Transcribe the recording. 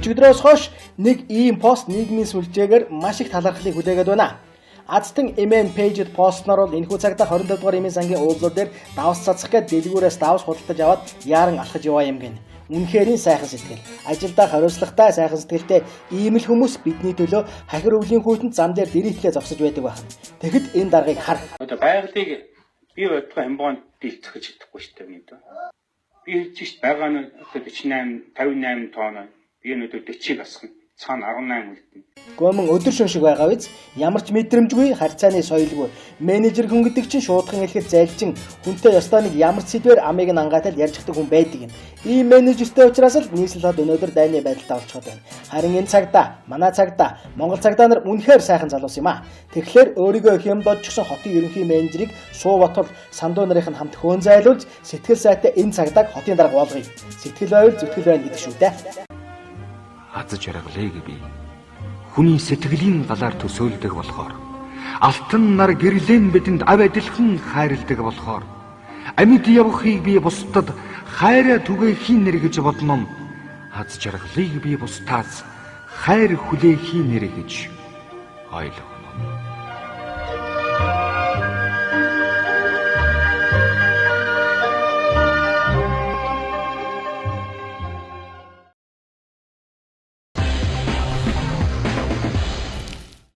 Өчигдрөөс хойш нэг ийм пост нийгмийн сүлжээгээр маш их талархлыг хүлээгээд байна. Азтан MN page-д постноор бол энэхүү цагдаа 25 дугаар эмийн сангийн уулзуур дээр давс цацах гээд дэлгүүрээс давс худалдаж аваад яаран алхаж яваа юм гин. Үнэхэрийн сайхан сэтгэл. Ажилдаа хариуцлагатай сайхан сэтгэлтэй ийм л хүмүүс бидний төлөө хахир өвлийн хүйтэн зам дээр дэрийтлээ зогсож байдаг байна. Тэгэхэд энэ даргаыг хар. Одоо байгалыг би бодгоо хямбоонд дийлцэж чадахгүй шүү дээ мэдээ. Би хэлж шít байгаа нь одоо 48 58 тонн, би өнөөдөр 40-ыг асгана. Цаана 18 үлдэнэ. Гомон өдөр шөн шиг байгаа биз? Ямар ч мэдрэмжгүй, харьцааны соёлгүй. Менежер хүн гэдэг чинь шуудхан хэлэхэд залжин хүнтэй ёстой нэг ямар ч сэдвээр амыг нь ангайтал ярьж чаддаг хүн байдаг юм. Ийм менежертэй учраас л нийслэл хот өнөөдөр дайны байдалтай болчиход байна. Харин энэ цагдаа, манай цагдаа, Монгол цагдаа нар үнэхээр сайхан залуус юм аа. Тэгэхээр өөрийгөө их юм додчихсон хотын ерөнхий менежерийг суу ботол сандуу нарын нь хамт хөөн зайлуулж сэтгэл сайтай энэ цагдааг хотын дарга болгоё. Сэтгэл байвал зүтгэл байна гэдэг шүү дээ. Аз жаргалыг би хүний сэтгэлийн галаар төсөөлдөг болохоор, алтан нар гэрлэн бидэнд ав адилхан хайрладаг болохоор, амьд явахыг би бусдад хайраа түгээхийн нэр гэж бодно. Аз жаргалыг би бусдаас хайр хүлээхийн нэр гэж ойлго.